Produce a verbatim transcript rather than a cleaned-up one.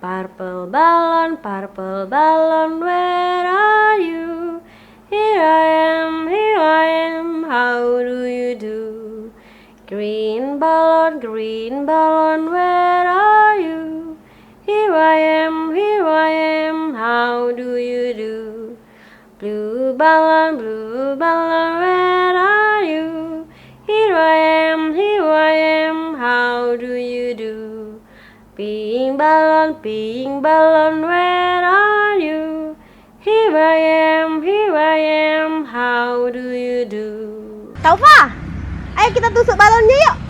Purple balloon, purple balloon, where are you? Here I am, here I am, how do you do? Green balloon, green balloon, where are you? Here I am, here I am, how do you do? Blue balloon, blue balloon, where are you? Here I am, here I am, how do you do? Pink balloon, pink balloon, where are you? Here I am, here I am, how do you do? Taufa, ayo kita tusuk balonnya yuk.